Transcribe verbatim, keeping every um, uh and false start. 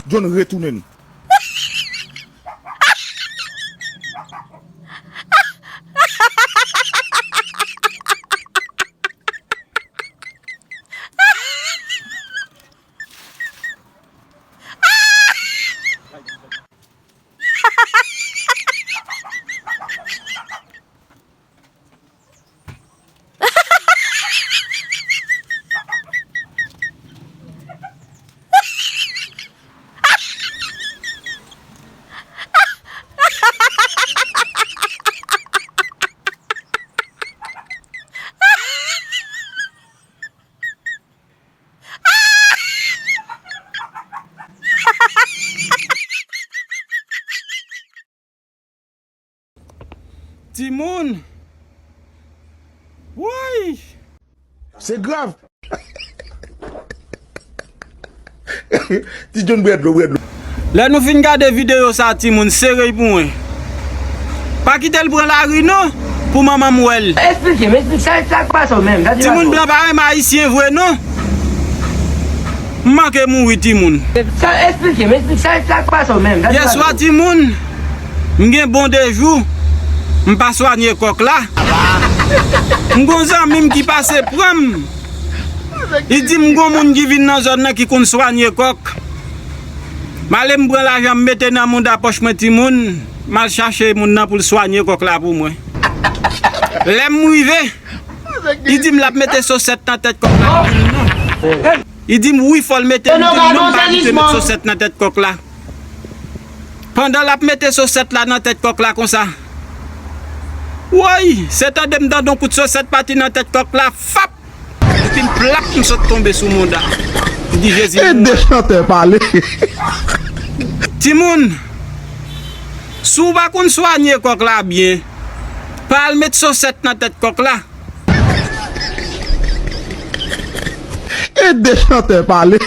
John retounen. Timoun. Woy! Se grav. Ti John bwè dlo, bwè dlo. Lè nou fin gade videyo sa, timoun, sere l pou mwen. Pa kite l pran lari non, pou manman m wè l. Eksplike m, eksplike sa, sa k pase w menm? Sa ki pase w? Timoun blan pa renmen ayisyen vre non. M manke mouri, timoun. Sa, eksplike m, eksplike sa, sa k pase w menm? Sa ki pase w? Yèswa, timoun, m gen bon de jou, m pa swanye kòk la. M gon zanmi m ki pase pran m. Li di m gon moun ki vin nan zòn nan ki konn swanye kòk. M ale m pran lajan m mete nan mouda pòch mwen, timoun, m al chache moun nan pou l swanye kòk la pou mwen. Lè m rive, li di m l ap mete sosèt nan tèt kòk la pou m non. Li di m wi, fò l mete, li di m non, m pa kite met sosèt nan tèt kòk la. Pandan l ap mete sosèt la nan tèt kòk la konsa, woy, se tande m tande yon kout sosèt pati nan tèt kòk la, fap! Epi m plap, m sot tonbe sou mouda. M di Jezi. Ede chantè pale. Timoun, si w pa konn swanye kòk la byen, pa al met sosèt nan tèt kòk la. Ede chantè pale.